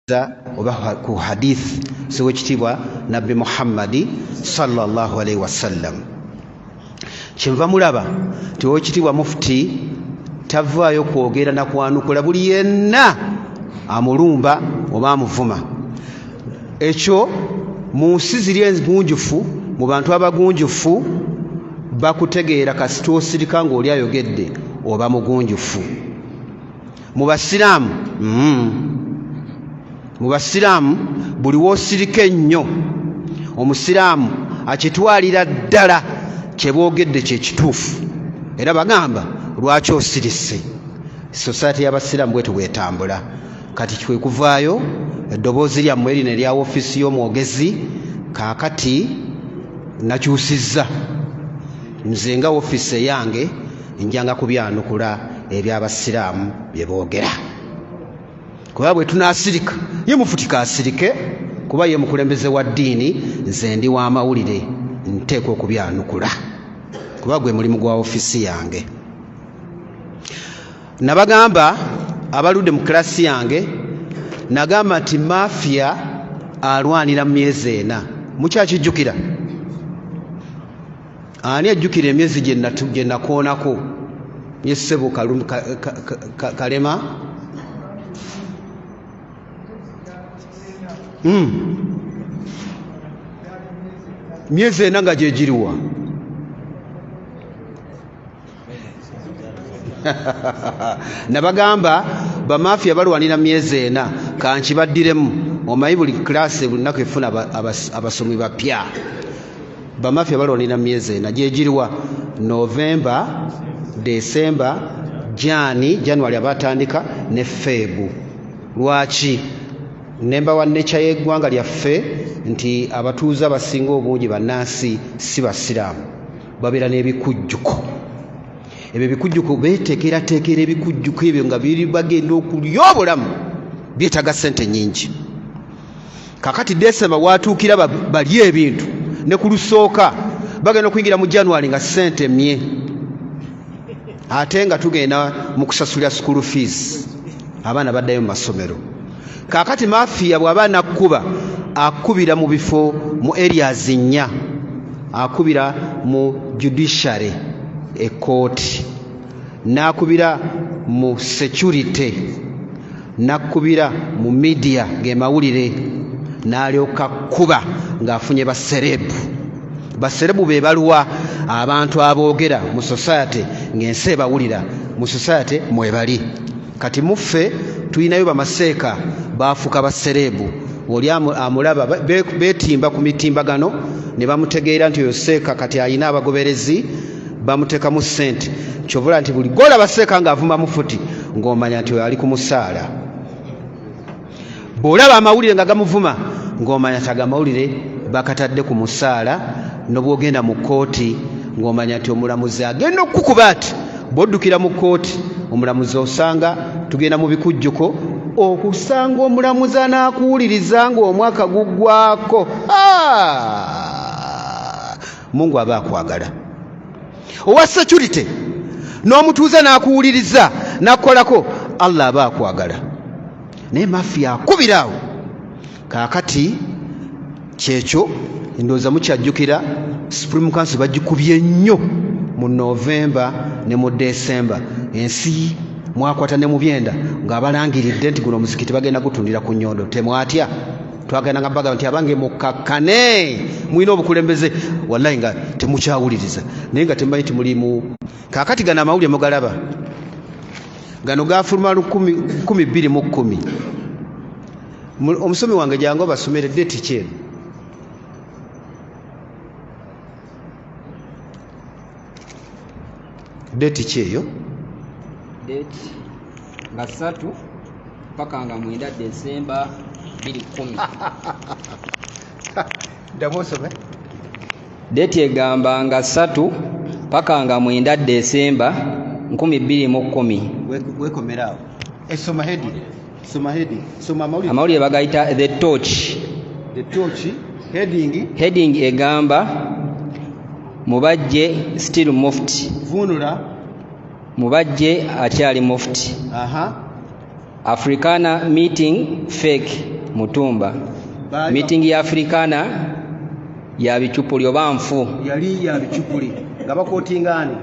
Oba ku hadith z'owekitiibwa Nabbi Muhammadi sallallahu alaihi wasallam. Kyenva mulaba nti owekitiibwa Mufuti tavaayo kwogera na kwanukula buli yenna amulumba oba amuvuma. Ekyo mu nsi ziri engunjufu, mu bantu abagunjufu bakutegeera kasita osirika ng'oli ayogedde oba mugunjufu. Mu basiraamu mu basiraamu buli woosirika ennyo omusiraamu akitwalira ddala kye boogedde kye kituufu, era bagamba lwaki osirise. Society y'abasiraamu bwetyo bwetambula. Kati kwe kuvaayo eddoboozi lyammwe lino erya ofiisi y'omwogezi. Kaakati nakyusizza nze nga ofiisi eyange njanga kubyanukula eby'abasiraamu bye boogera, kuba bwe tunaasirika ye mufuti kaasirike, kuba ye mukulembeze wa ddiini, nze ndi w'amawulire, nteekwa okubyanukula kuba gwe mulimu gwa ofiisi yange. Nabagamba abaludde mu kilasi yange, nagamba nti mafia alwanira mu myezi 4. Mukyakijjukira? Ani ajjukira emyezi gye nakoonako? Ye ssebo Kalema. Myezi 4 nga gyegiriwa? Nabagamba bamafiya balwanira myezi 4. Kankibaddiremu, omanyi buli kilasi buli lunaku efuna abasomi bapya. Bamafiya balwanira myezi 4, gyegiriwa? Novemba, Desemba, Jani, January abatandika ne Febu. Lwaki? Nemba wa nature y'eggwanga lyaffe nti abatuuze abasinga obungi bannansi si basiraamu, babeera n'ebikujjuko. Ebyo ebikujjuko beeteekerateekera ebikujjuko ebyo nga biri bagenda okulya obulamu, byetaaga ssente nnyingi. Kakati Desemba watuukira balye ebintu ne ku lusooka bagenda okuyingira mu January nga ssente mye, ate nga tugenda mu kusasulira school fees, abaana baddayo mu masomero. Kaakati mafiya bw'aba anakkuba, akubira mu bifo mu areas 4. Akubira mu judiciary, ekkooti, n'akubira mu security, n'akubira mu media ng'emawulire, n'alyoka kkuba ng'afunye baserebu. Baserebu be baluwa? Abantu aboogera mu society ng'ensi ebawulira, mu society mwebali. Kati muffe tulinayo bamaseeka baafuuka baserebu. Oli amulaba beetimba ku mitimbagano ne bamutegeera nti oyo seeka kati alina abagoberezi, bamuteekamu ssente. Kyovula nti buli gw'olaba seeka ng'avuma mufuti ng'omanya nti oyo ali ku musaala. Bw'olaba amawulire nga gamuvuma ng'omanya nti ago amawulire bakatadde ku musaala. N'obwogenda mu kkooti ng'omanya nti omulamuzi agenda okukukuba ati bw'oddukira mu kkooti omulamuzi osanga tugenda mu bikujjuko, okusanga omulamuzi anaakuwuliriza ng'omwaka guggwako. Mungu aba akwagala. Owa security n'omutuuze n'akuwuliriza n'akukolako, Allah aba akwagala. Naye mafiya akubira awo. Kaakati kyekyo ndowooza mukyajjukira Supreme Council bagikubye nnyo mu Novemba ne mu Desemba. Ensi mwakwata ne mu byenda ng'abalangiridde nti guno omuzikiti bagenda gutundira ku nnyondo. Temwatya? Twagenda nga bagamba nti abange mukkakkane, mulina obukulembeze. Wallahi nga temukyawuliriza, naye nga temumanyi nti mulimu. Kaakati gano amawulire mugalaba, gano gafuluma 2010. Omusomi wange jangu obasomere date ki eno. Date ki eyo? Date nga 3 paka nga 9 Desemba 2010. Ddamu osome. Date egamba nga 3 paka nga 9 Desemba 2010. Wekomera awo. Soma heading. Soma heading. Soma amawulire. Amawulire bagayita The Torch. The Torch heading. Heading egamba Mubajje still mufti. Vunula. Mubajje akyali mufti. Africana meeting fake. Mutumba. Meeting ya Africana ya bicupuli oba nfu? Yali ya bicupuli nga baquotinga ani?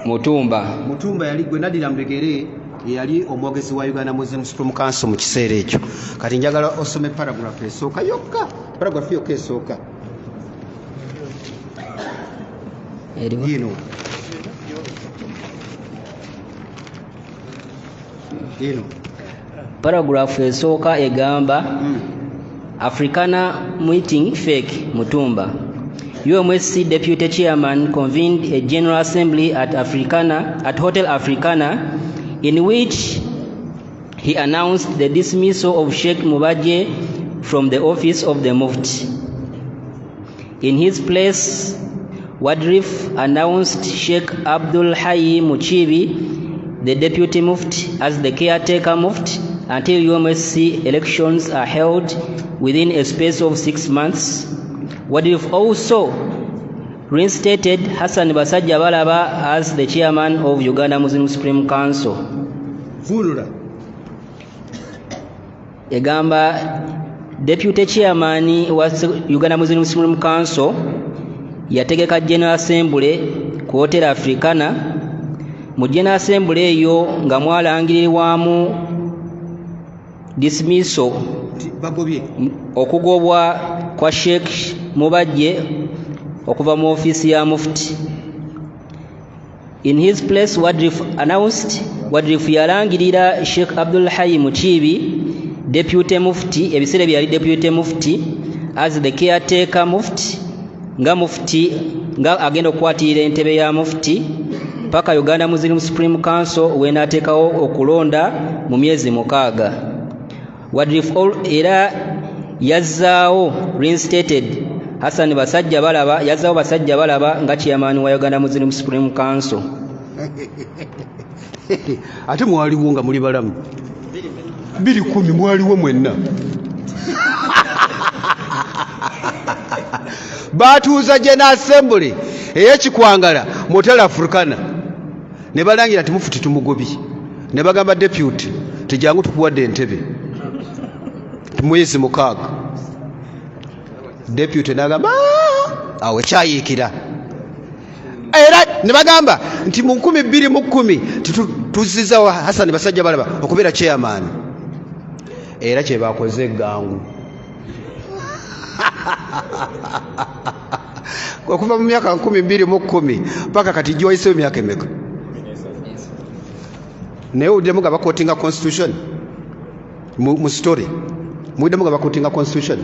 Mutumba. Mutumba yali gwe naddira mu bigere, yali omwogezi wa Uganda Muslim Supreme Council mu kiseera ekyo. Kati njagala osome paragraph esooka yokka, paragraph yokka esooka. Eriwa? Yino yino. Paragraph esooka egamba, Africana meeting fake, Mutumba. UMSC deputy chairman convened a general assembly at Africana, at Hotel Africana, in which he announced the dismissal of Sheikh Mubaje from the office of the Mufti. In his place, Wadrif announced Sheikh Abdul Hayy Muchibi, the deputy Mufti, as the caretaker Mufti until UMSC elections are held within a space of 6 months. Wadrif also reinstated Hassan Basajja Balaba as the chairman of Uganda Muslim Supreme Council. Vulula. Egamba deputy chairman wa Uganda Muslim Supreme Council yategeka General Assembly ku Hotel Africana. Mu General Assembly eyo nga mwalangirirwamu dismissal, bagobye, okugobwa kwa Sheikh Mubajje okuva mu ofiisi ya Mufti. In his place, Wadrif announced, Wadrif yalangirira Sheikh Abdul Hayy Mukiibi, deputy Mufti, ebiseera bye yali deputy Mufti, as the caretaker Mufti, nga Mufti nga agenda okukwatirira entebe ya Mufti paka Uganda Muslim Supreme Council w'enaateekawo okulonda mu myezi 6. Wadrif era yazzaawo, reinstated Hassan Basajja Balaba, yazzaawo Basajja Balaba nga chairman wa Uganda Muslim Supreme Council. Ate mwaliwo nga muli balamu 2010, mwaliwo mwenna. Batuuza General Assembly ey'ekikwangala mu Hotel Africana ne balangira nti Mufuti tumugobye, ne bagamba deputy tijangu tukuwadde entebe mwezi 6. Deputy n'agamba, awo ekyayiikira. Era ne bagamba nti mu nkumi bbiri mu kkumi tuzizaawo Hassan Basajja Balaba okubeera chairman, era kye bakoze eggangu okuva mu myaka nkumi bbiri mu kkumi paka kati gyoyisewo emyaka emeka? Naye owuliddemu nga baquotinga constitution mu story, muwuliddemu nga baquotinga constitution?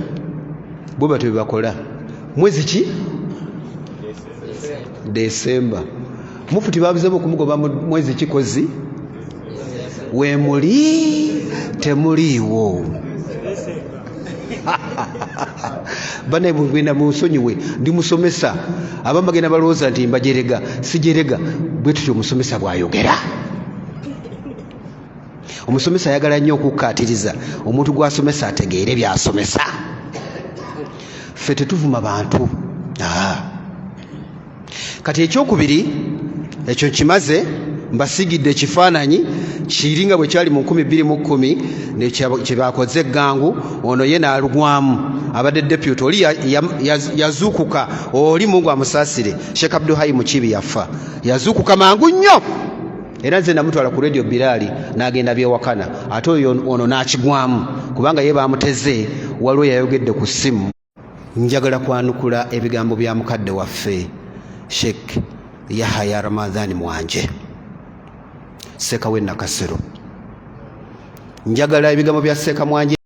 Bo batyo bye bakola. Mwezi ki? Desemba. Mufuti babuzeemu okumugoba mu mwezi kikozi weemuli temuliiwo. Bane bwena munsonyiwe, ndi musomesa. Abamu bagenda balowooza nti mbajerega, sijerega. Bwe tutyo omusomesa bw'ayogera. Omusomesa ayagala nnyo okukkaatiriza omuntu gw'asomesa ategeere by'asomesa. Ffe tetuvuma bantu. Kati ekyokubiri ekyo nkimaze, mbasigidde ekifaananyi kiri nga bwe kyali mu nkumi bbiri mu kkumi, ne kye bakoze eggangu, ono ye n'alugwamu abadde deputy oli yazuukuka, oli Mungu amusaasire, Sheikh Abdul Hayy Mukiibi yafa, yazuukuka mangu nnyo. Era nze namutwala ku radio Bilali n'agenda byewakana, ate oyo ono n'akigwamu kubanga ye baamuteze, waliwo yayogedde ku ssimu. Njagala kwanukula ebigambo bya mukadde waffe Sheikh Yahaya Ramadhan Mwanje, Sseeka w'e Nakasero. Njagala ebigambo bya Sseeka Mwanje.